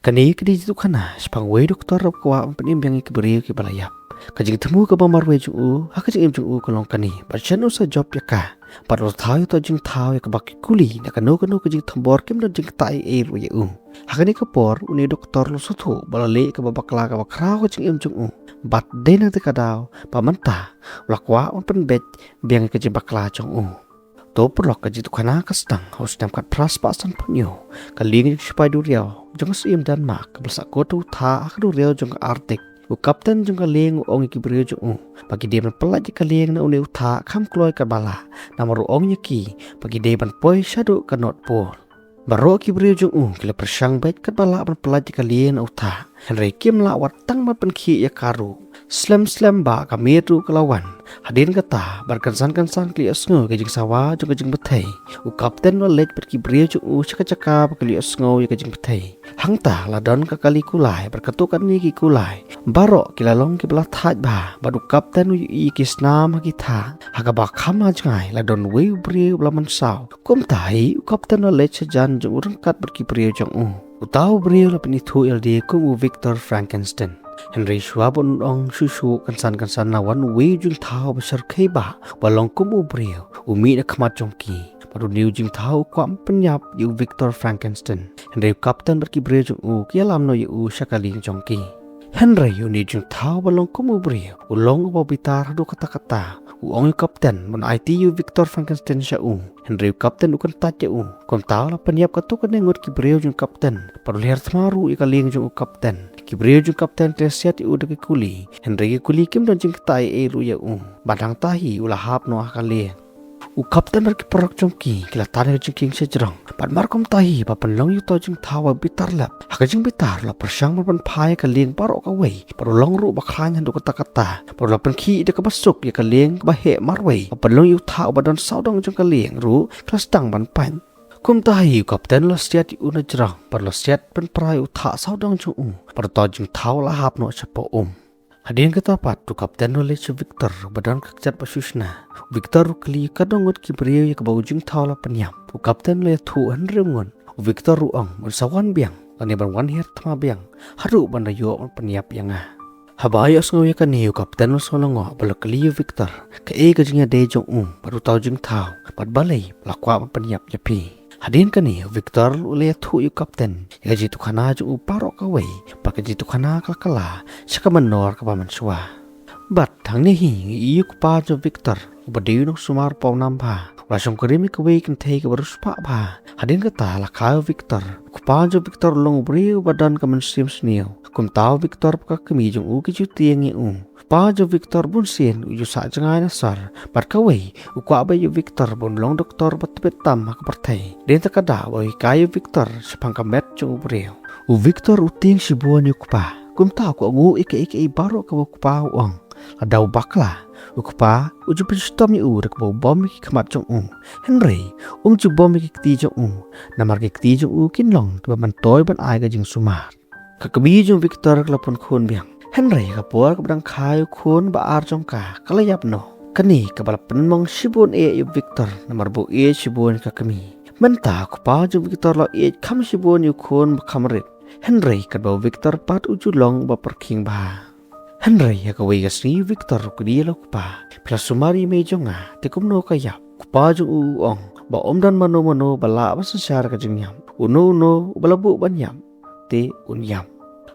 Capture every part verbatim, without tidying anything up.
Kane ka dei ka jingïathuhkhana shaphang uwei u doktor uba kwah ban pynim biang ïa ki briew kiba la ïap. Ka jingthmu kaba marwei jong u ha ka jingim jong u ka long kane, bad shen u sa jop ïa ka. Bad u la thaw ïa uta u jingthaw ïa kaba ki kuli na kano kano ka jingthombor kim don jingktah ei ei ruh ïa u. Ha kane ka por une u doktor u la sngewthuh ba u la leh ïa kaba bakla kaba khraw ha ka jingim jong u. Bad dei na kata ka daw ba mynta u la kwah ban pynbeit biang ïa ka jingbakla jong u. To paralok, ka jingïathuhkhana ka sdang ha u snem khatphra spah sanphew hynñiew. Ka lieng jong ki shipai duriaw jong ka syiem Denmark kaba la sahkut ha u thah ha ka duriaw jong ka Arctic. U kapten jong ka lieng u ong ïa ki briew jong u ba ki dei ban pyllait ïa ka lieng na une u thah kham kloi katba lah. Namar u ong ïa ki ba ki dei ban poi shaduh ka North Pole. Baroh ki briew jong u ki la pyrshang beit katba lah ban pyllait ïa ka lieng na u thah, hynrei kim lah wat tang ban pynkhih ïa ka ruh. Slem slem ba ka miet ruh ka la wan. Hadien kata, bad kynsan kynsan ki la ïohsngew ïa ka jingsawa jong ka jingbthei, u kapten u la leit bad ki briew jong u sha ka jaka ba ki la ïohsngew ïa ka jingbthei. Hangta la don ka kali kulai bad katto katne ki kulai. Baroh ki la long kiba la thait bha, bad u kapten u ïohi ïa ki snam ha ki thah. Ha kaba kham ha jngai la don uwei u briew uba la mynsaw. Kumta hi u kapten u la leit shajan jong u ryngkat bad ki briew jong u. Uta u briew u la pynithuh ïa lade kum u Victor Frankenstein. Hynrei shuwa ban ong shuh shuh, kynsan kynsan la wan uwei u jingthaw ba shyrkhei bha, ba long kum u briew, u mih na khmat jong ki. Bad une u jingthaw u kwah ban pynïap ïa u Victor Frankenstein. Hynrei u kapten bad ki briew jong u ki ïalam noh ïa u sha ka lieng jong ki. Hynrei une u jingthaw ba long kum u briew u long uba bitar haduh katta katta. U ong ïa u kapten ban aiti ïa u Victor Frankenstein sha u. Hynrei u kapten u kyntait ïa u. Kumta u la pynïap katto katne ngut ki briew jong u kapten, bad u lyer thma ruh ïa ka lieng jong u kapten. Ki briew jong u kapten ki la siat ïa u da ki kuli, hynrei ki kuli kim don jingktah ei ei ruh ïa u. Bad hangta hi u la hap noh ha ka lieng. U kapten bad ki paralok jong ki ki la tan ïa ka jingkieng shajrong. Bad mar kumta hi ba pynlong ïa uta u jingthaw ba bitar lap. Ha ka jingbitar u la pyrshang ban pynphai ïa ka lieng baroh kawei, bad u long ruh ba khlaiñ haduh katta katta. Bad u la pynkhih da kaba suk ïa ka lieng kaba heh marwei, bad pynlong ïa u thah uba don sawdong jong ka lieng ruh ka la sdang ban pait. Kumta hi u kapten u la siat ïa u na jrong, bad u la siat pynpra ïa u thah sawdong jong u, bad uta u jingthaw u la hap noh shapoh um. Hadien kata pat u kapten u la leit sha u Victor uba don ka kjat ba shu shna. U Victor u kylli katno ngut ki briew ïa kiba u jingthaw la pynïap. U kapten u la ïathuh hynriew ngut. U Victor u ong un sa wan biang lane ban wan hiar thma biang haduh ban da ïoh ban pynïap ïa nga. Haba ïohsngew ïa kane u kapten u la sngew lyngngoh bad u la kylli ïa u Victor kaei ka jingïadei jong u bad uta u jingthaw, bad balei ba la kwah ban pynïap ïa phi. Hadien kane u Victor u la ïathuh ïa u kapten ïa ka jingïathuhkhana jong u baroh kawei, bad ka jingïathuhkhana ka la kylla sha ka mynnor kaba mynshuwa. Bad hangne hi ngi ïohi ïa u kpa jong u Victor uba dei u nongsumar pawnam bha, u la shongkurim ïa kawei ka kynthei kaba riewspah bha. Hadien kata la kha ïa u Victor. U kpa jong u Victor u long u briew uba don ka mynsiem sniew. Kumta u Victor bad ka kmie jong u ki ju tieng ïa u. U kpa jong u Victor bunsien u ju sah jngai na sor, bad kawei u kwah beit ïa u Victor ban long doktor ba tbit tam ha ka pyrthei. Dei na kata ka daw ba u hikai ïa u Victor shaphang ka met jong u briew. U Victor u tieng shibun ïa u kpa. Kumta u kohnguh ïa kaei kaei baroh kaba u kpa u ong. Lada u bakla, u kpa u ju pynshitom ïa u da kaba u bom ïa ki khmat jong u. Hynrei um ju bom ïa ki kti jong u, namar ki kti jong u kin long kiba myntoi ban ai ka jingsumar. Ka kmie jong u Victor ka la pun khun biang. Hynrei ha ka por kaba dang kha ïa u khun ba ar jong ka, ka la ïap noh. Kane kaba la pynmong shibun eh ïa u Victor namar ba u ïeit shibun ïa ka kmie. Mynta u kpa jong u Victor u la ïeit kham shibun ïa u khun ba kham rit. Hynrei katba u Victor pat u ju long uba pyrkhing bha. Hynrei ha kawei ka sngi u Victor u kylli ïa la u kpa, phi la sumar ïa i mei jong nga te kumno ka ïap? U kpa jong u u ong ba ym don mano mano ba lah ban synshar ka jingïap. Uno uno uba la buh ban ïap te un ïap.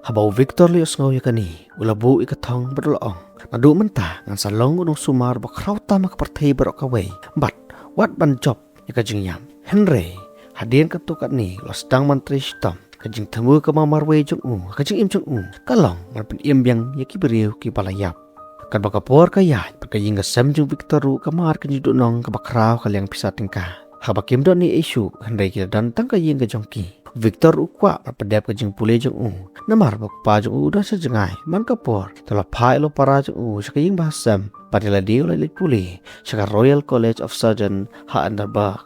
Haba u Victor u la ïohsngew ïa kane, u la buh ïa ka thong bad u la ong, naduh mynta ngan sa long u nongsumar ba khraw tam ha ka pyrthei baroh kawei, bad wat ban jop ïa ka jingïap. Hynrei hadien katto katne u la sdang ban trei shitom. Ka jingthmu kaba marwei jong u ha ka jingim jong u ka long ban pynim biang ïa ki briew kiba la ïap. Katba ka por ka ïaid bad ka ïing ka sem jong u Victor ruh ka mad ka jingduhnong kaba khraw ha ka liang pisa tyngka. Haba kim don ei ei shuh, hynrei ki la don tang ka ïing ka jong ki. U Victor u kwah ban pyndep ka jingpule jong u, namar ba u kpa jong u u don sha jngai. Man ka por te u la phah ïa la u para jong u sha ka ïing ba ha sem, bad ïa lade u la leit pule sha ka Royal College of Surgeons ha Edinburgh.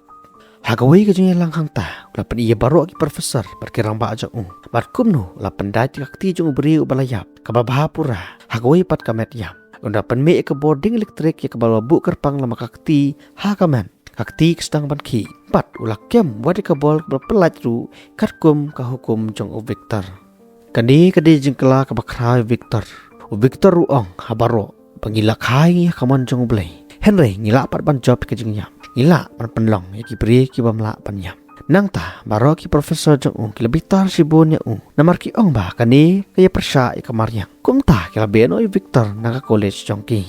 Ha kawei ka jingïalang hangta u la pyni ïa baroh ki professor bad ki rangbah jong u bad kumno u la pyndait ïa ka kti jong u briew uba la ïap kaba bha pura ha kawei pat ka met ïap. U la pynmih ïa ka bor ding elektrik ïa kaba la buh kyrpang lem bad ka kti ha ka met. Ka kti ka sdang ban khih bad u la kem wat ïa ka bol kaba la pyllait ruh katkum ka hukum jong u Victor. Kane ka dei jingkylla kaba khraw ïa u Victor. U Victor u ong ha baroh ba ngi la kha ïa ngi ha ka mon jong U Blei, hynrei ngi lah pat ban jop ïa ka jingïap. Ngi lah ban pynlong ïa ki briew ki bym lah ban ïap. Nangta baroh ki professor jong u ki la bitar shibun ïa u, namar ki ong ba kane ka ïa pyrshah ïa ka mariang. Kumta ki la beh noh ïa u Victor na ka college jong ki.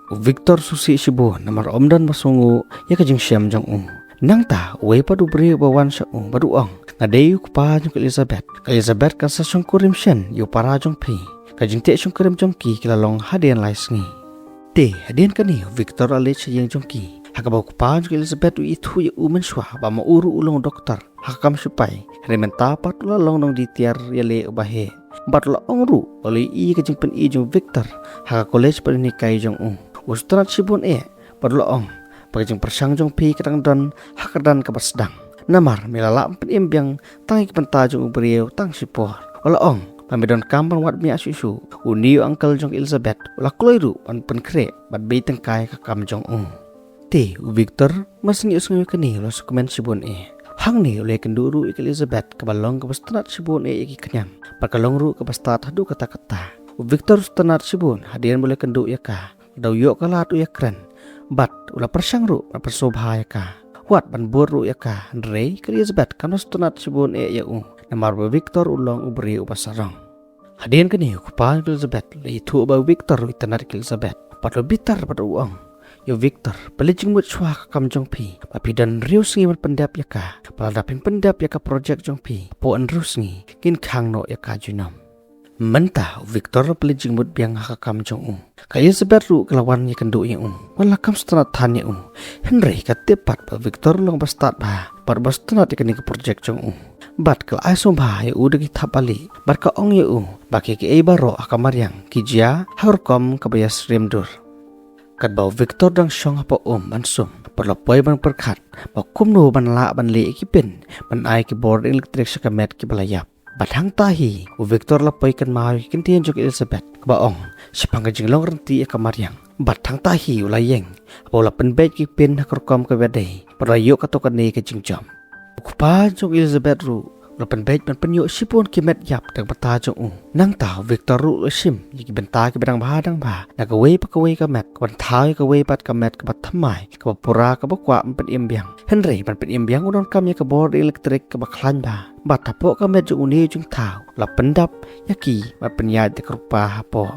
U Victor u sngewsih shibun namar um don ba sngewnguh ïa ka jingshem jong u. Nangta uwei pat u briew uba wan sha u bad u ong, nga dei u kpa jong ka Elizabeth. Ka Elizabeth kan sa shongkurim shen ïa u para jong phi. Ka jingteh shongkurim jong ki ki la long hadien lai sngi. Te hadien kane u Victor u la leit sha ïing jong ki, ha kaba u kpa jong ka Elizabeth u ithuh ïa u mynshuwa ba ma u ruh u long doktor ha ka kam shipai, hynrei mynta pat u la long nongdie tiar ïaleh uba heh. Bad u la ong ruh ba u la ïohi ïa ka jingpyni jong u Victor ha ka college bad u hikai jong u. U sngewtynnat shibun eh bad u la ong ba ka jingpyrshang jong phi ka dang don ha ka kyrdan kaba sdang, namar me la lah ban pynim biang tang ïa ki bynta jong u briew tang shipor. U la ong ba me donkam ban wad miah shuh shuh. Une u uncle jong ka Elizabeth u la kloi ruh ban pynkhreh bad beh tyngkai ïa ka kam jong u. Te u Victor, mar shu ïohsngew ïa kane u la sngewkmen shibun eh. Hangne u la ïakynduh ruh ïa ka Elizabeth kaba long kaba sngewtynnat shibun eh ïa ki khñiang, bad ka long ruh kaba stad haduh katta katta. U Victor u sngewtynnat shibun hadien ba u la ïakynduh ïa ka. Lada u ïoh ka lad u ïakren, bad u la pyrshang ruh ban pynsngewbha ïa ka, wat ban bud ruh ïa ka, hynrei ka Elizabeth kam da sngewtynnat shibun eh ïa u, namar ba u Victor u long u briew uba sarong. Hadien kane u kpa jong ka Elizabeth u la ithuh ba u Victor u itynnat ïa ka Elizabeth, bad u la bitar bad u ong, ïa u Victor, pynleit jingmut shuwa ha ka kam jong phi, ba phi don hynriew sngi ban pyndep ïa ka, bad lada phim pyndep ïa ka project jong phi hapoh hynriew sngi, kin khang noh ïa ka junom. Mynta u Victor u la pynleit jingmut biang ha ka kam jong u. Ka Elizabeth ruh ka la wan ïakynduh ïa u, wat la kam sngewtynnat than ïa u, hynrei ka tip pat ba u Victor u long ba stad bha bad ba sngewtynnat ïa kane ka project jong u. Bad ka la ai sngewbha ïa u da ki thapbalieh, bad ka ong ïa u ba kiei kiei baroh ha ka mariang ki jia ha ka rukom kaba ïasyriem dur. Katba u Victor u dang shong hapoh um ban sum, bad u la poi ban pyrkhat ba kumno ban lah ban leh ïa ki pin ban ai ki bor elektrik sha ka met kiba la ïap. Bad hangta hi u Victor u la poi kynmaw ïa ki kyntien jong ka Elizabeth kaba ong, shaphang ka jinglong rynti ïa ka mariang. Bad hangta hi u la ïeng, haba u la pynbeit ki pin ha ka rukom kaba dei, bad u la ïoh katto katne ka jingjop. U kpa jong ka Elizabeth ruh u la pynbeit ban pynïoh shibun ki met ïap da ka bynta jong u. Nangta u Victor ruh u la shim ïa ki bynta kiba dang bha dang bha na kawei pa kawei ka met, ka ban thaw ïa kawei pat ka met kaba thymmai, kaba pura, kaba kwah ban pynim biang. Hynrei ban pynim biang u donkam ïa ka bor elektrik kaba khlaiñ bha. Bad hapoh ka met jong une u jingthaw u la pyndap ïa ki bad pynïaid da ka rupa hapoh.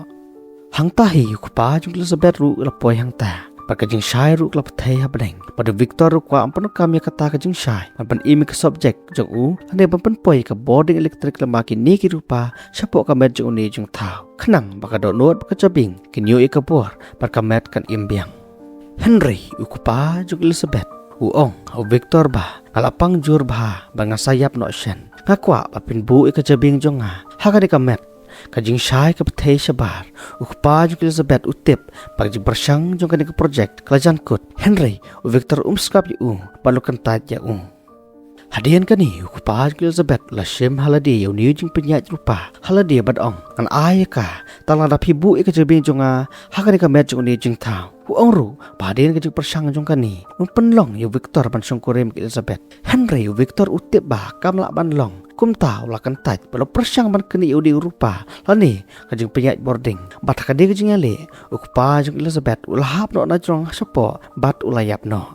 Hangta hi u kpa jong ka Elizabeth ruh u la poi hangta, bad ka jingshai ruh ka la pynthei ha bneng. Bad u Victor ruh u kwah ban pyndonkam ïa kata ka jingshai ban pynim ïa ka subject jong u, lane ban pynpoi ïa ka bor ding elektrik lyngba kine ki rupa shapoh ka met jong une u jingthaw, khnang ba ka dohnud bad ka jabieng kin ïoh ïa ka bor bad ka met kan im biang. Hynrei u kpa jong ka Elizabeth u ong ha u Victor ba, nga la pang jur bha ba ngan sa ïap noh shen. Nga kwah ba phin buh ïa ka jabieng jong nga ha kane ka met. Ka jingshai ka pynthei shabar. U kpa jong ka Elizabeth u tip ba ka jingpyrshang jong kane ka project ka la jan kut. Hynrei u Victor um sngap ïa u bad u la kyntait ïa u. Hadien kane u kpa jong ka Elizabeth u la shim ha lade ïa une u jingpynïaid rupa ha lade bad ong, ngan ai ïa ka tang lada phi buh ïa ka jabieng jong nga ha kane ka met jong une u jingthaw. U ong ruh ba hadien ka jingpyrshang jong kane, un pynlong ïa u Victor ban shongkurim ïa ka Elizabeth. Hynrei u Victor u tip ba kam lah ban long. Kumta u la kyntait bad u la pyrshang ban knieh ïa une u rupa lane ka jingpynïaid bording. Bad ha kane ka jingïaleh u kpa jong ka Elizabeth u la hap noh na jrong shapoh bad u la ïap noh.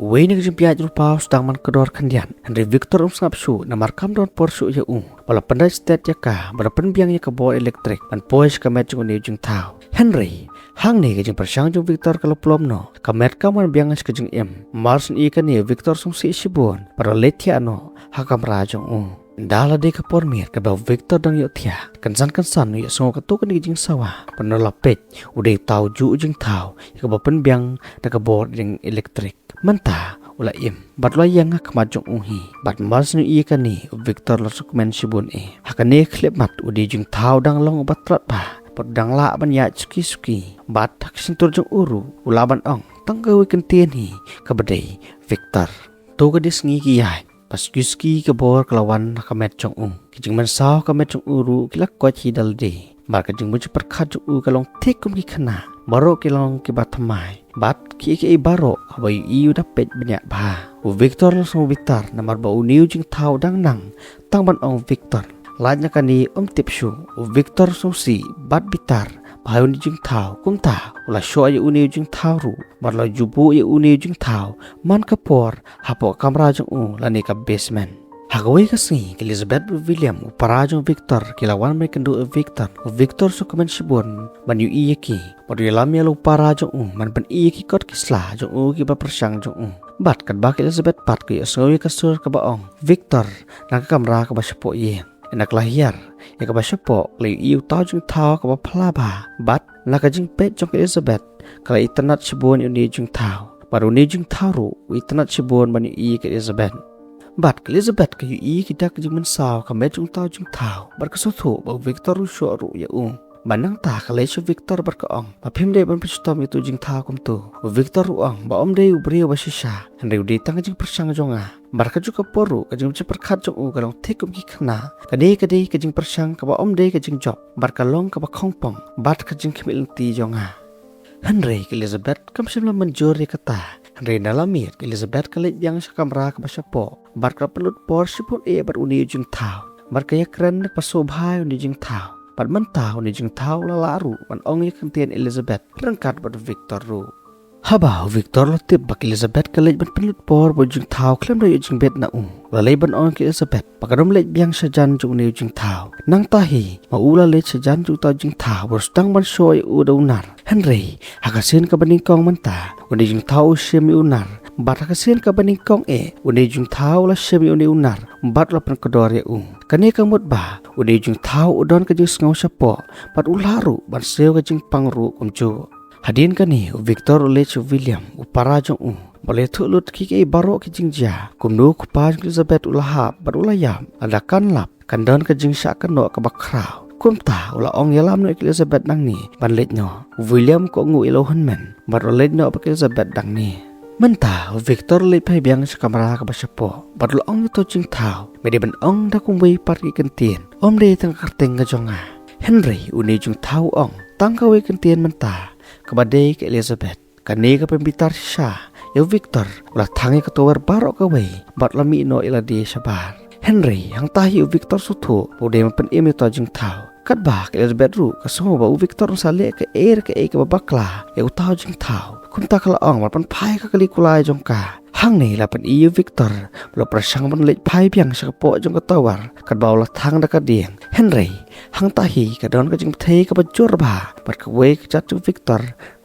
Uwei na ka jingpynïaid rupa u sdang ban kordor khyndiat, hynrei u Victor um sngap shuh namar kam don por shuh ïa u. Bad u la pyndait stet ïa ka bad u la pynbiang ïa ka bor elektrik ban poi sha ka met jong une u jingthaw. Hynrei hangne ka jingpyrshang jong u Victor ka la phlem noh. Ka met kam wan biang sha ka jingim. Mar shu ïohi kane u Victor u sngewsih shibun bad u la leit thiah noh ha ka kamra jong u. Ynda la dei ka por miet kaba u Victor u dang ïohthiah, kynsan kynsan u ïohsngew katto katne ka jingsawa. Bad ynda u la peit, u dei uta u juh u jingthaw ïa kaba pynbiang da ka bor ding elektrik. Mynta u la im bad u la ïeng ha khmat jong u hi. Bad mar shu ïohi kane u Victor u la sngewkmen shibun eh. Ha kane ka khyllipmat u dei u jingthaw u dang long uba trat bha bad u dang lah ban ïaid suki suki. Bad ha ka shyntur jong u ruh u lah ban ong tang kawei kyntien hi kaba dei, Victor. To ka dei sngi ki ïaid. Bad suki suki ka bor ka la wan ha ka met jong u. Ki jingmynsaw ha ka met jong u ruh ki la koit hi da lade. Bad ka jingmut jingpyrkhat jong u ka long thik kum ki khynnah. Baroh ki long kiba thymmai. Bad kiei kiei baroh haba u ïohi u da peit bniah bha. U Victor u la sngew bitar namar ba une u jingthaw u dang nang tang ban ong Victor. Lait na kane um tip shuh, u Victor u sngewsih bad bitar ba ha une u jingthaw, kumta u la shoh ïa une u jingthaw ruh bad la ju buh ïa une u jingthaw man ka por hapoh kamra jong u lane ka basement. Ha kawei ka sngi ka Elizabeth bad u William u para jong u Victor ki la wan ban ïakynduh ïa u Victor. U Victor u sngewkmen shibun ban ïohi ïa ki bad u ïalam ïa la u para jong u ban pyni ïa ki kot ki sla jong u kiba pyrshang jong u. Bad katba ka Elizabeth pat ka ïohsngew ïa ka sur kaba ong Victor na ka kamra kaba shapoh ïing. Ynda ka la hiar ïa kaba shapoh, ka la ïohi ïa uta u jingthaw kaba phylla bha. Bad na ka jingpeit jong ka Elizabeth, ka la itynnad shibun ïa une u jingthaw. Bad une u jingthaw ruh u itynnad shibun ban ïohi ïa ka Elizabeth. Bad ka Elizabeth ka ïohi ïa ki dak jingmynsaw ha ka met jong uta u jingthaw bad ka sngewthuh ba u Victor u shoh ruh ïa u. Bad nangta ka leit sha u Victor bad ka ong ba phim dei ban pynshitom ïa uto u jingthaw kumto. U Victor u ong ba um dei u briew ba shisha, hynrei u dei tang ka jingpyrshang jong nga. Bad ha kajuh ka por ruh ka jingbajai pyrkhat jong u ka long thik kum ki khynnah. Kane ka dei ka jingpyrshang kaba um dei ka jingjop bad ka long kaba khongpong bad ka jingkhmih lynti jong nga. Hynrei ka Elizabeth kam shym la mynjur ïa kata. Hynrei na la miet ka Elizabeth ka leit biang sha kamra kaba shapoh bad ka pynlut por shibun eh bad une u jingthaw. Bad ka ïakren ka sngewbha ïa une u jingthaw. Bad mynta une u jingthaw u la lah ruh ban ong ïa ka ktien Elizabeth ryngkat bad u Victor ruh. Haba u Victor u la tip ba ka Elizabeth ka leit ban pynlut por bad u jingthaw khlem da ïoh jingbit na u, u la leit ban ong ïa ka Elizabeth ba kan ym leit biang shajan jong une u jingthaw. Nangta hi ma u la leit shajan jong uta u jingthaw bad u sdang ban shoh ïa u da u nar. Hynrei ha ka sien kaba nyngkong mynta une u jingthaw u shim ïa u nar. Bad ha ka sien kaba nyngkong eh une u jingthaw u la shim ïa une u nar bad u la pynkordor ïa u. Kane ka mut ba une u jingthaw u don ka jingsngew shapoh bad u lah ruh ban siew ka jingpang ruh kumjuh. Hadien kane u Victor u leit sha u William u para jong u bad u la ïathuh lut ïa kiei kiei baroh ki jingjia. Kumno u kpa jong ka Elizabeth u la hap bad u la ïap, lada kan lap kan don ka jingshah kynnoh kaba khraw. Kumta u la ong ïalam noh ïa ka Elizabeth nangne ban leit noh. U William u kohnguh ïa la u hynmen bad u la leit noh bad ka Elizabeth nangne. Mynta u Victor u leit phai biang sha kamra kaba shapoh bad u la ong ïa uto u jingthaw, me dei ban ong da kumwei pat ki kyntien, ym dei tang ka kyrteng ka jong nga. Hynrei une u jingthaw u ong tang kawei ka kyntien mynta, kaba dei ka Elizabeth. Kane ka pynbitar shisha ïa u Victor. U la thang ïa ka tower baroh kawei bad u la mih noh ïa lade shabar. Hynrei hangta hi u Victor u sngewthuh ba u dei ban pynim ïa uta u jingthaw. Katba ka Elizabeth ruh ka sngew ba u Victor un sa leh kaei re kaei kaba bakla ïa uta u jingthaw, kumta ka la ong ban pynphai ïa ka kali kulai jong ka. Hangne la pyni ïa u Victor ba u la pyrshang ban leit phai biang sha ka poh jong ka tower katba u la thang da ka dieng. Hynrei hangta hi ka don ka jingbthei kaba jur bha bad kawei ka kjat jong u Victor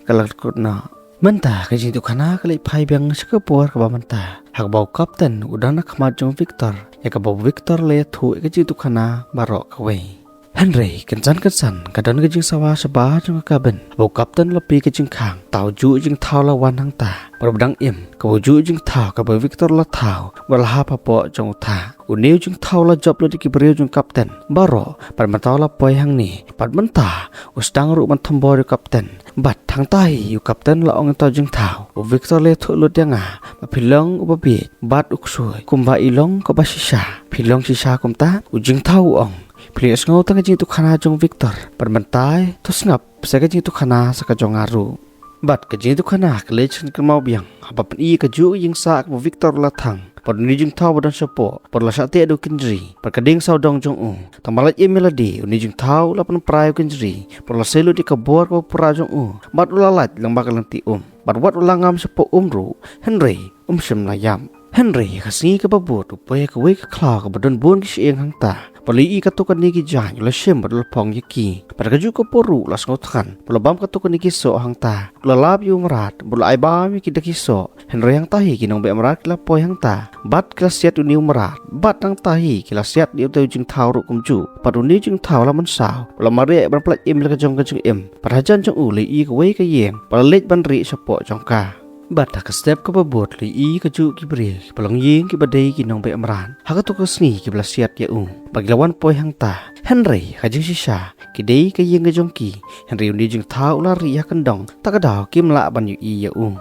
ka la kut noh. Mynta ka jingïathuhkhana ka leit phai biang sha ka por kaba mynta, ha kaba u kapten u don ha khmat jong u Victor, ïa kaba u Victor u la ïathuh ïa ka jingïathuhkhana baroh kawei. Hynrei kynsan kynsan ka don ka jingsawa shabar jong ka kabin. Haba u kapten u la plie ka jingkhang, uta ujuh u jingthaw u la wan hangta. Bad u ba dang im, kaba ujuh u jingthaw kaba u Victor u la thaw, u la hap hapoh jong uta. Une u jingthaw u la jop lut ïa ki briew jong u kapten baroh bad mynta u la poi hangne. Bad mynta u sdang ruh ban thombor ïa u kapten. Bad hangta hi u kapten u la ong ïa uta u jingthaw, u Victor u la ïathuh lut ïa nga ba phi long uba bieit bad u ksuid, kumba i long kaba shisha. Phi long shisha kumta? U jingthaw u ong, phi la ïohsngew tang ka jingïathuhkhana jong u Victor, bad mynta to sngap sa ka jingïathuhkhana sa ka jong nga ruh. Bad ka jingïathuhkhana ka leit sha ka kynmaw biang haba pyni ïa kajuh ka ïingsah kaba u Victor u la thang. Bad une u jingthaw ba don shapoh, bad u la shah teh da u kynjri bad ka dieng sawdong jong u. Tang ban lait im ïa lade, une u jingthaw u la pynpra ïa u kynjri bad u la sei lut ïa ka bor kaba pura jong u bad u la lait lyngba ka lynti um. Bad wat u la ngam shapoh um ruh, hynrei um shym la ïap. Hynrei ha ka sngi kaba bud u poi ha kawei ka khlaw kaba don bun ki shyieng hangta. Bad u la ïohi kato kane ki jaiñ, u la shim bad u la phong ïa ki. Bad ha kajuh ka por ruh u la sngewthngan bad u la bam kato kane ki soh hangta. U la lap ïa u mrad bad u la ai bam ïa ki da ki soh. Hynrei hangta hi ki nongbeh mrad ki la poi hangta bad ki la siat ïa une u mrad. Bad hangta hi ki la siat ïa uta u jingthaw ruh kumjuh. Bad une u jingthaw u la mynsaw, u la mareh ban pyllait im ïa la ka jong ka jingim. Bad hajan jong u u la ïohi kawei ka ïing bad u la leit ban rieh shapoh jong ka. Bad ha ka step kaba bud u la ïohi kajuh ki briew kiba longïing kiba dei ki nongbeh mrad ha kato ka sngi kiba la siat ïa u. Bad ki la wan poi hangta, hynrei ha ka jingshisha ki dei ka ïing ka jong ki. Hynrei une u jingthaw u la rieh ha kyndong, ta ka daw kim lah ban ïohi ïa u.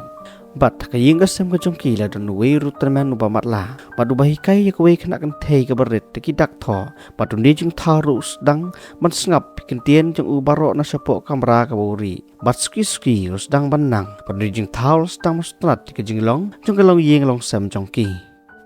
Bad ha ka ïing ka sem ka jong ki la don uwei u ruh u tymmen uba matlah bad uba hikai ïa kawei ka khynnah kynthei kaba rit da ki dak thoh. Bad une u jingthaw ruh u sdang ban sngap ïa ki ktien jong u baroh na shapoh kamra kaba u rieh. Bad suki suki u la sdang ban nang, bad une u jingthaw u la sdang ban sngewtynnad ïa ka jinglong jong ka longïing longsem jong ki.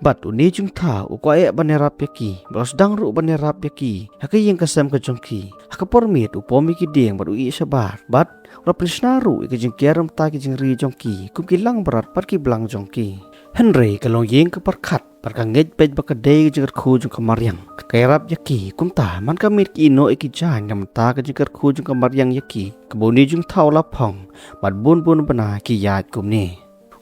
Bad une u jingthaw u kwah eh ban ïarap ïa ki, bad u la sdang ruh ban ïarap ïa ki ha ka ïing ka sem ka jong ki. Ha ka por miet u pom ïa ki dieng bad u ïeh shabar, bad u la pynshna ruh ïa ka jingker na ka bynta ki jingri jong ki kum ki langbrot bad ki blang jong ki. Hynrei ka longïing ka pyrkhat bad ka ngeit beit ba ka dei ka jingkyrkhu jong ka mariang ka ïarap ïa ki. Kumta man ka miet ki ïehnoh ïa ki jaiñ na ka bynta ka jingkyrkhu jong ka mariang ïa ki, kaba une u jingthaw u la phong, bad bun bun bnai ki ïaid kumne.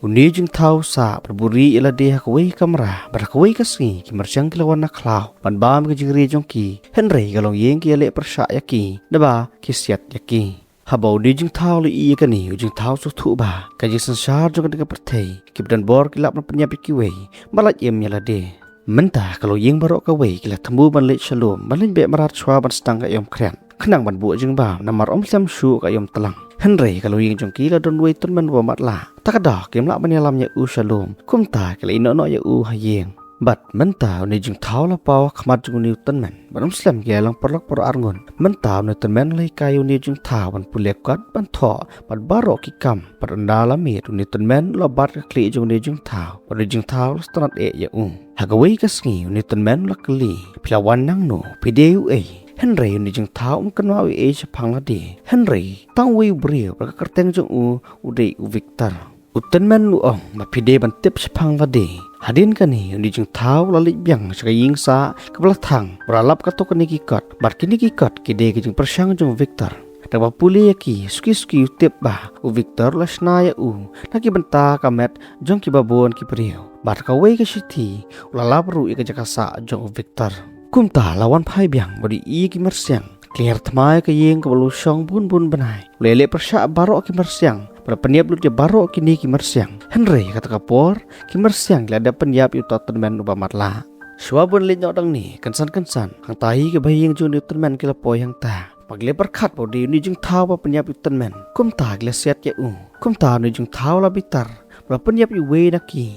Une u jingthaw u sah bad buhrieh ïa lade ha kawei ka kamra, bad ha kawei ka sngi ki myrsiang ki la wan na khlaw ban bam ïa ka jingri jong ki. Hynrei ka longïing ki ïaleh pyrshah ïa ki, naba ki siat ïa ki. Haba une u jingthaw u la ïohi ïa kane, u jingthaw u sngewthuh ba ka jingsynshar jong kane ka pyrthei, kiba don bor ki lah ban pynïap ïa kiwei, bad lait im ïa lade. Mynta ka longïing baroh kawei ki la thmu ban leit sha lum ban leit beh mrad shuwa ban sdang ka aïom khriat, khnang ban buh jingbam, namar ym slem shuh ka aïom tlang. Hynrei ka longïing jong ki la don uwei u tymmen uba matlah. Ta ka daw kim lah ban ïalam ïa u sha lum, kumta ki la ïehnoh noh ïa u ha ïing. Bad mynta une u jingthaw u la paw ha khmat jong une u tymmen, bad ym slem ki la long paralok baroh arngut. Mynta une u tymmen u la hikai ïa une u jingthaw ban pule kot, ban thoh, bad baroh ki kam. Bad ynda la miet, une u tymmen u la bat ka khlieh jong une u jingthaw, bad une u jingthaw u la sngewtynnad eh ïa u. Ha kawei ka sngi une u tymmen u la kylli, "Phi la wan nangno? Phi dei uei?" Hynrei une u jingthaw um kynmaw ei ei shaphang lade, hynrei tang uwei u briew bad ka kyrteng jong u u dei u Victor. U tymmen u ong ba, "Phi dei ban tip shaphang lade." Hadien kane une u jingthaw u la leit biang sha ka ïing sah kaba la thang, ba la lap katto katne ki kot, bad kine ki kot ki dei ka jingpyrshang jong u Victor. Da kaba pule ïa ki suki suki u tip ba u Victor u la shna ïa u na ki bynta ka met jong kiba bun ki briew. Bad ha kawei ka shithi u la lap ruh ïa ka jaka sah jong u Victor. Kumta la wan phai biang bad u ïohi ïa ki myrsiang ki la hiar thma ïa ka ïing kaba la shong bun bun bnai. U la ïaleh pyrshah baroh ki myrsiang, bad u la pynïap lut ïa baroh kine ki myrsiang. Hynrei ha kata ka por ki myrsiang ki la dep pynïap ïa uta u tymmen uba matlah. Shuwa ban leit noh dang ne, kynsan kynsan hangta hi ki bahaïing jong une u tymmen ki la poi hangta. Bad ki la pyrkhat ba u dei une u jingthaw uba pynïap ïa u tymmen. Kumta ki la siat ïa u. Kumta une u jingthaw u la bitar, bad u la pynïap ïa uwei na ki,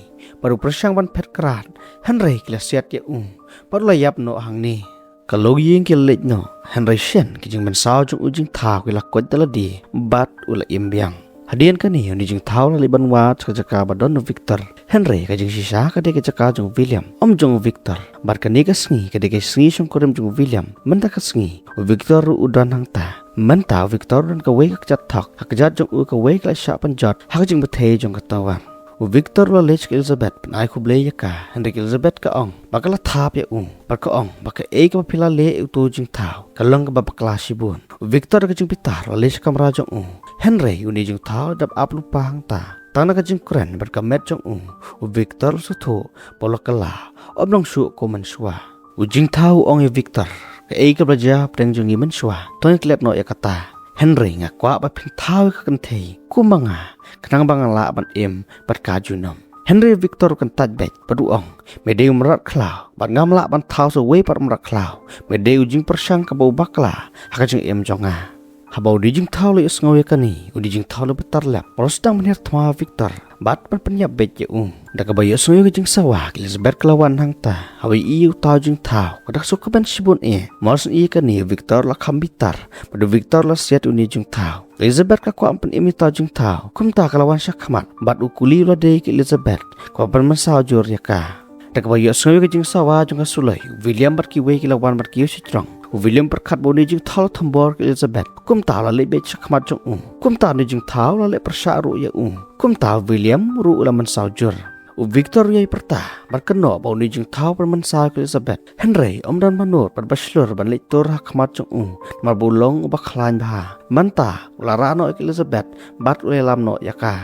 bad u pyrshang ban phet krad, hynrei ki la siat ïa u, bad u la ïap noh hangne. Ka longïing ki la leit noh, hynrei shen ki jingmynsaw jong u jingthaw ki la koit da lade, bad u la im biang. Hadien kane une u jingthaw u la leit ban wad sha ka jaka ba don u Victor. Hynrei ka jingshisha ka dei ka jaka jong u William, ym jong u Victor. Bad kane ka sngi ka dei ka sngi shongkurim jong u William. Mynta ka sngi u Victor ruh u don hangta. Mynta u Victor u don kawei ka kjat thok, ha kjat jong u kawei ka la shah pynjot ha ka jingpyrthei jong ka tawar. U Victor u la leit sha ka Elizabeth ban ai khublei ïa ka, hynrei ka Elizabeth ka ong ba ka la thap ïa u, bad ka ong ba kaei kaba phi la leh ïa uto u jingthaw ka long kaba bakla shibun. U Victor da ka jingbitar u la leit sha kamra jong u, hynrei une u jingthaw u dep ap lypa hangta. Tang na ka jingkren bad ka met jong u, u Victor u sngewthuh ba u la kylla, ym long shuh kum mynshuwa. U jingthaw u ong ïa u Victor, kaei kaba la jia hapdeng jong ngi mynshuwa, to ngin klet noh ïa kata. Hynrei nga kwah ba phin thaw ïa ka kynthei kum ma nga, khnang ba ngan lah ban im bad ka junom. Hynrei u Victor u kyntait beit bad u ong, me dei u mrad khlaw, bad ngam lah ban thaw sa uwei pat u mrad khlaw. Me dei u jingpyrshang kaba u bakla ha ka jingim jong nga. Haba une u jingthaw u la ïohsngew ïa kane, une u jingthaw u la bitar lep, u la sdang ban hiar thma ïa u Victor, bad ban pynïap beit ïa u. Da kaba ïohsngew ïa ka jingsawa, ka Elizabeth ka la wan hangta. Haba ïohi ïa uta u jingthaw, ka da ka sngewkmen shibun eh. Mar shen ïa kane u Victor u la kham bitar, bad u Victor u la siat ïa une u jingthaw. Ka Elizabeth ka kwah ban pynim ïa uta u jingthaw, kumta ka la wan sha khmat, bad u kuli u la dei ïa ka Elizabeth kaba pynmynsaw jur ïa ka. Da kaba ïohsngew ïa ka jingsawa jong ka suloi, u William bad kiwei ki la wan bad ki ïew shajrong. U William u pyrkhat ba une u jingthaw u la thombor ïa ka Elizabeth. Kumta u la leit beit sha khmat jong u. Kumta une u jingthaw u la leh pyrshah ruh ïa u. Kumta u William ruh u la mynsaw jur. U Victor u ïai pyrta bad kynnoh ba une u jingthaw u pynmynsaw ïa ka Elizabeth. Hynrei ym don ba nud bad ba shlur ban leit tur ha khmat jong u, namar ba u long uba khlaiñ bha. Mynta u la rah noh ïa ka Elizabeth bad u la ïalam noh ïa ka.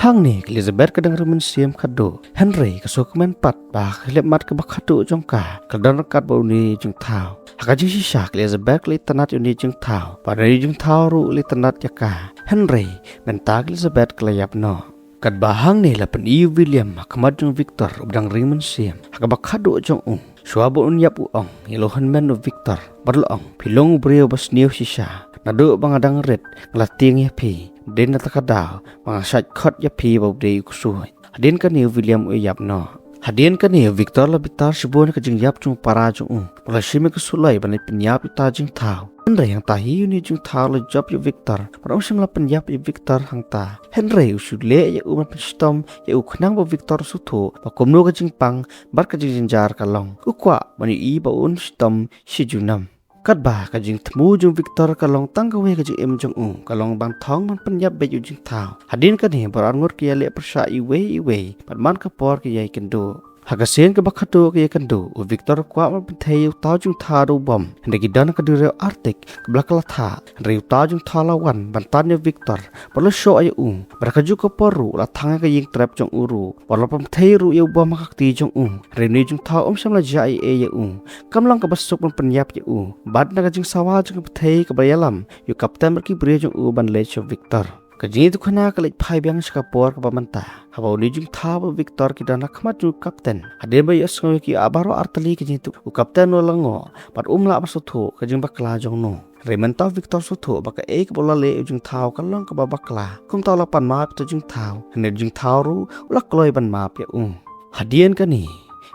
Hangne ka Elizabeth ka dang ring mynsiem khadduh, hynrei ka sngewkmen pat ba ha ka khyllipmat kaba khadduh jong ka, ka la don ryngkat bad une u jingthaw. Ha ka jingshisha ka Elizabeth ka la itynnad ïa une u jingthaw, bad une u jingthaw ruh u la itynnad ïa ka. Hynrei mynta ka Elizabeth ka la ïap noh. Katba hangne la pyni ïa u William ha khmat jong u Victor uba dang ring mynsiem, ha kaba khadduh jong u. Shuwa ba un ïap u ong ïa la u hynmen u Victor, bad u la ong, phi long u briew ba sniew shisha. Naduh ba nga dang rit nga la tieng ïa phi, dei na kata ka daw ba nga shait khot ïa phi ba u dei u ksuid. Hadien kane u William u ïap noh. Hadien kane u Victor u la bitar shibun ïa ka jingïap jong u para jong u, bad u la shim ïa ka suloi ban leit pynïap ïa uta u jingthaw. Hynrei hangta hi une u jingthaw u la jop ïa u Victor, bad um shym la pynïap ïa u Victor hangta. Hynrei u shu leh ïa u ban pynshitom ïa u khnang ba u Victor u sngewthuh ba kumno ka jingpang bad ka jingjynjar ka long. U kwah ban ïohi ba un shitom shi junom. Katba ka jingthmu jong u Victor ka long tang kawei ka jingim jong u, ka long ban thong ban pynïap beit ïa u jingthaw. Hadien kane baroh arngut ki ïaleh pyrshah iwei ïa iwei, bad man ka por ki ïai kynduh. Ha ka sien kaba khadduh ki ïai kynduh, u Victor u kwah ban pynthei ïa uta u jingthaw da u bom. Hynrei ki don ha ka duriaw Arctic kaba la kylla thah. Hynrei uta u jingthaw u la wan ban tan ïa u Victor, bad u la shoh ïa u. Bad ha kajuh ka por ruh u la thang ïa ka ïing trep jong u ruh, bad u la pynthei ruh ïa u bom ha ka kti jong u. Hynrei une u jingthaw um shym la jah ei ei ïa u. Kam long kaba suk ban pynïap ïa u. Bad na ka jingsawa jong ka pynthei kaba ïalam ïa u kapten bad ki briew jong u ban leit sha u Victor. Ka jingïathuhkhana ka leit phai biang sha ka por kaba mynta, haba une u jingthaw bad u Victor ki don ha khmat jong u kapten. Hadien ba ïohsngew ïa ki baroh artylli ka jingïathuh, u kapten u la lyngngoh bad um lah ban sngewthuh ka jingbakla jong u. Hynrei mynta u Victor u sngewthuh ba kaei kaba u la leh ïa u jingthaw ka long kaba bakla. Kumta u la pan map ïa uta u jingthaw. Hynrei u jingthaw ruh u la kloi ban map ïa u. Hadien kane,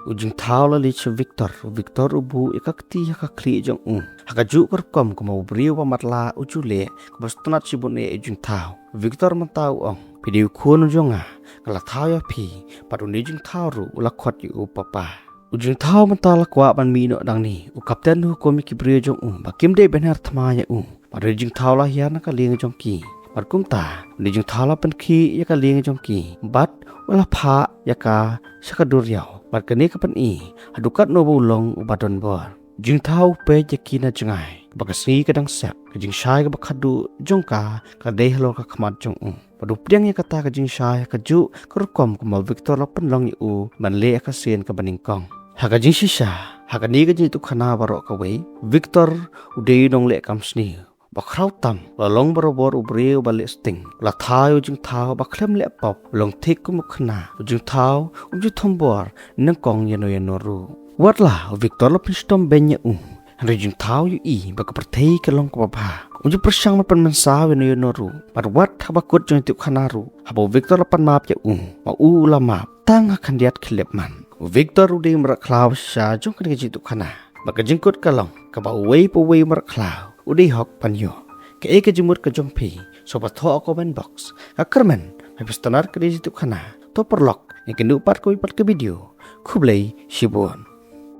u jingthaw u la leit sha u Victor. U Victor u buh ïa ka kti ha ka khlieh jong u. Ha kajuh ka rukom kumba u briew ba matlah u ju leh, kaba sngewtynnat shibun eh ïa u jingthaw. U Victor mynta u ong, "Phi dei u khun jong nga, nga la thaw ïa phi." Bad une u jingthaw ruh u la khot ïa u papa. U jingthaw mynta u la kwah ban mih noh dang ne. U kapten u hukum ïa ki briew jong u ba kim dei ban her thma ïa u. Bad une u jingthaw u la hiar na ka lieng jong ki. Bad kumta, une u jingthaw u la pynkhih ïa ka lieng jong ki. Bad u la phah ïa ka sha ka duriaw. Bad kane ka pyni haduh katno ba u long uba donbor. U jingthaw u peit ïa ki na jngai. Ba ka sngi ka dang sep, ka jingshai kaba khadduh jong ka ka dei halor ka khmat jong u. Bad u pdiang ïa kata ka jingshai ha kajuh ka rukom kumba u Victor u la pynlong ïa u ban leh ha ka sien kaba nyngkong. Ha ka jingshisha, ha kane ka jingïathuhkhana baroh kawei, u Victor u dei u nongleh kam sniew. Ba khraw tam, u la long barabor u briew ba leh sting. U la thaw ïa u jingthaw ba khlem leh pop, u long thik kum u khynnah. U jingthaw um ju thombor nyngkong ïano ïano ruh. Wat la u Victor u la pynshitom beiñ ïa u, hynrei u jingthaw u ïohi ba ka pyrthei ka long kaba bha. Um ju pyrshang ban pynmynsaw ïano ïano ruh. Bad wat haba kut jong ka ïathuhkhana ruh, haba u Victor u la pan map ïa u, ma u u la map tang ha khyndiat khlieh man. U Victor u dei u mrad khlaw shisha jong kane ka jingïathuhkhana. Bad ka jingkut ka long kaba uwei pa uwei u mrad khlaw u dei hok ban ïoh. Kaei ka jingmut ka jong phi? Sngewbha thoh ha ka comment box. Nga kyrmen ba phi sngewtynnat ïa kane ka jingïathuhkhana. To paralok, ngin ïakynduh pat kawei pat ka video. Khublei shibun.